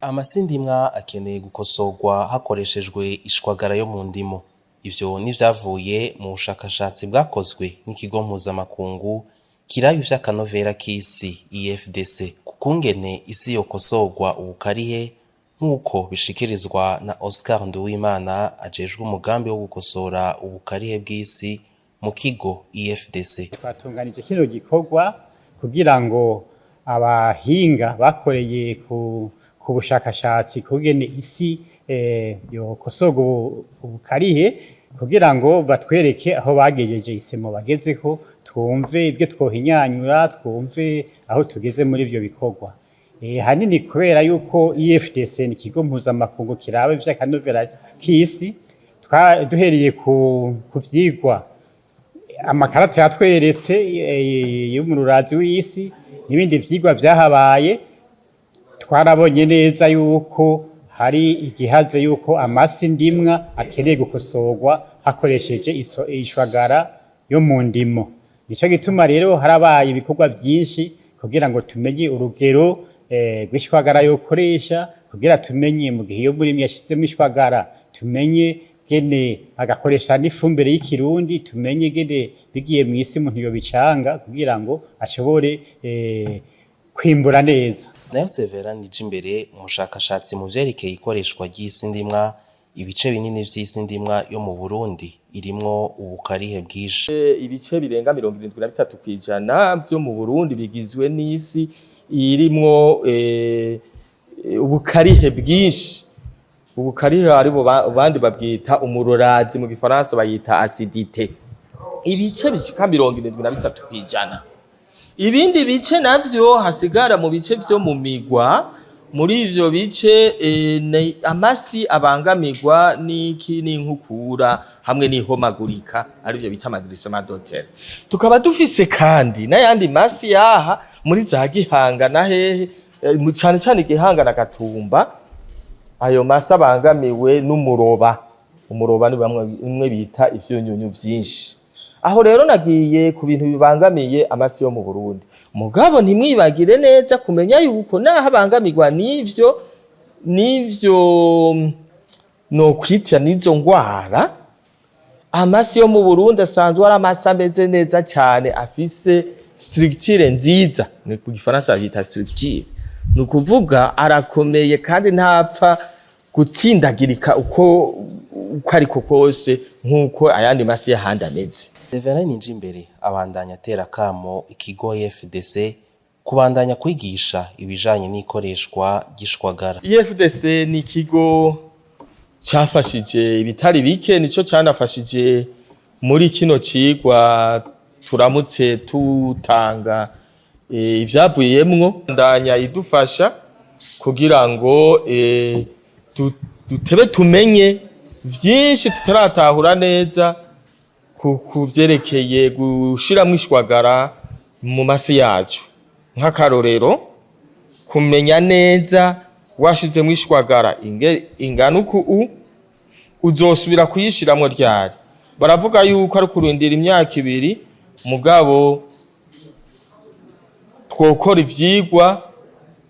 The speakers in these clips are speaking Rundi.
Amasi ndimwa akeneye gukosorwa hakoreshejwe ishwagara yo mu ndimo. Ivyo n'ivyavuye mu bushakashatsi bwakozwe n'ikigo mpuzamakungu kiraba ivy'akanovera k'isi IFDC ku kungene isi yokosorwa ubukarihe, nk'uko bishikirizwa na Oscar Nduwimana ajejwe umugambi wo gukosora ubukarihe bw'isi mu kigo IFDC. Twatunganije kino gikorwa kugira ngo abahinga bakoreye ku bushakashatsi kugene isi yokosorwa ubukarihe, kugira ngo batwereke aho bagejeje isemo bagezeko, twumve ibyo twohinyanyura, twumve aho tugeze muri ivyo bikorwa. Hanini kubera yuko IFDC ni ikigo mpuzamakungu kiraba ivy'akanovera k'isi, duhereye ku vyigwa amakarata yatweretse y'umururazi w'isi n'ibindi vyigwa vyahabaye, twarabonye neza yuko hari igihaze, yuko amasi ndimwa akeneye gukosorwa hakoresheje ishwagara yo mu ndimo. Nico gituma rero harabaye ibikorwa vyinshi kugira ngo tumenye urugero rw'ishwagara yokoresha, kugira tumenye mu gihe iyo murimyi yashizemo ishwagara, tumenye gene agakoresha n'ifumbire y'ikirundi, tumenye gene bigiye mw'isi umuntu yobicanga kugira ngo ashobore kwimbura neza. Nayo Severa Nijimbere, umushakashatsi mu vyerekeye ikoreshwa ry'isi ndimwa, ibice binini vy'isi ndimwa yo mu Burundi irimwo ubukarihe bwinshi. Ibice birenga 73% vyo mu Burundi bigizwe n'isi irimwo ubukarihe bwinshi. Ubukarihe aribo bandi babwita umurorazi, mu gifaransa bayita acidité. Ibice bishika 73%. Ibindi bice navyo hasigara mu bice vyo mu migwa, muri ivyo bice amasi abangamirwa n'iki? N'inkukura hamwe n'ihomagurika, arivyo bita ama glissements de terrain. Tukaba dufise kandi n'ayandi masi yaha muri za Gihanga na hehe, cane cane Gihanga na Gatumba. Ayo masi abangamiwe n'umuroba. Umuroba ni bamwe bita ivyunyunyu vyinshi. Aho rero nagiye ku bintu bibangamiye amasi yo mu Burundi. Mugabo ntimwibagire neza kumenya yuko naho abangamirwa n'ivyo nokwita n'izo ngwara, amasi yo mu Burundi asanzwe ari amasi ameze neza cane, afise structure nziza. Ni ku gifaransa bayita structure, ni ukuvuga arakomeye kandi ntapfa gutsindagirika uko ariko kose nk'uko ayandi masi y'ahandi ameze. Reverend Nijimbere abandanya atera akamo ikigo IFDC kubandanya kwigisha ibijanye n'ikoreshwa ry'ishwagara. IFDC ni ikigo cafashije ibitari bike, nico canafashije muri kino cigwa turamutse tutanga ivyavuyemwo. Ndanya idufasha kugira ngo dutebe tumenye vyinshi tutaratahura neza ku vyerekeye gushiramwo ishwagara mu masi yacu. Nk'akarorero, kumenya neza washizemwo ishwagara ingana uku, uzosubira kuyishiramwo ryari. Baravuga yuko ari kurindira imyaka 2, mugabo twokora ivyigwa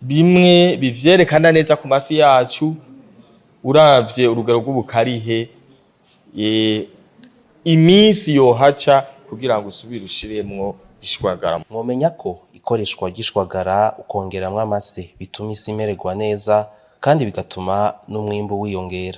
bimwe bivyerekana neza ku masi yacu, uravye urugero rw'ubukarihe, iminsi yohaca kugira ngo usubire ushiremwo ishwagara. Mwomenya ko ikoreshwa ry'ishwagara ukongeramwo amase bituma isi imererwa neza kandi bigatuma n'umwimbu wiyongera.